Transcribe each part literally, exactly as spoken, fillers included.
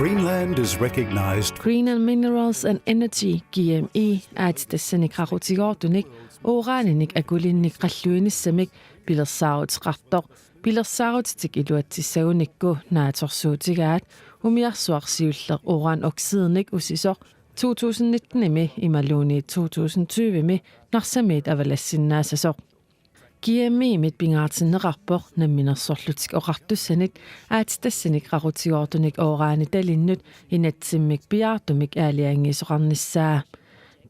Greenland is recognized. Greenland Minerals and Energy, G M E, aatsitassanik qaqutigoortunik uuraaninik akulinnik qalluinissamik pilersaaruteqartoq pilersaarutitik iluatsissagunikku naatsorsuutigaat umiarsuaq siulleq uranoxidinik usisoq to tusind nitten-imi imaluunniit to tusind tyve-mi Narsamiit avalassinnaassasoq. G M E-mit pingaartinneqarpoq Namminersorlutik Oqartussanit aatsitassanik qaqutigoortunik uranitalinnut inatsimmik piaartumik aalajangiisoqarnissaa.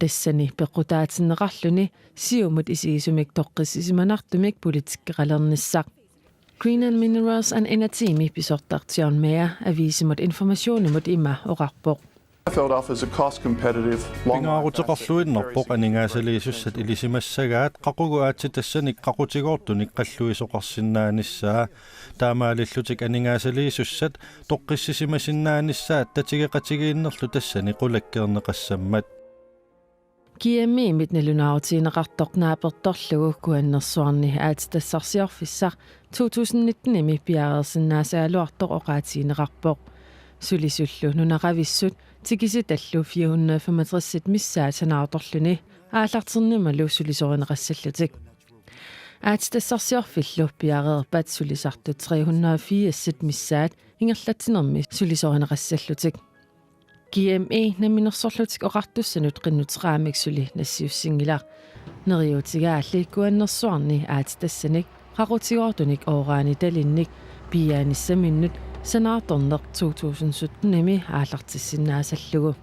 Tassani peqqutaatinneqarluni siumut isigisumik toqqissisimanartumik politikkeqalernissaq. Greenland Minerals and Energy-mi pisortaq John Mayer aviisimut Informationimut ima oqarpoq. Felt off as a cost competitive long life asset. Pingaaruteqarluinnarpoq aningaasaliisussat ilisimassagaat qaqugu aatsitassanik qaqutigoortunik qalluisoqarsinnaanissaa. Taamaalillutik aningaasaliisussat toqqissisimasinnaanissaq tatigeqatigiinnerlu tassani qulakkeerneqassammat. G M E-mit nalunaarutigineqartoq naapertorlugu Kuannersuarni aatsitassarsiorfissaq to tusind nitten-imi piareersinnaasagaluartoq oqaatigineqarpoq. Sulisullu nunaqavissut tikisitallu fire hundrede femogtres missaat sanaartorluni aallartinnimalu sulisorineqassallutik. Aatsitassarsiorfillu piareerpat sulisartut tre hundrede firs missaat ingerlatsinermi sulisorineqassallutik. G M E Namminersorlutik Oqartussanut qinnuteqaramik suli nassiussinngilaq. Neriuutigaalli Kuannersuarni aatsitassanik qaqutigoortunik uranitalinnik piiaanissaminnut sanaartorneq to tusind sytten-imi aallartissinnaasallugu.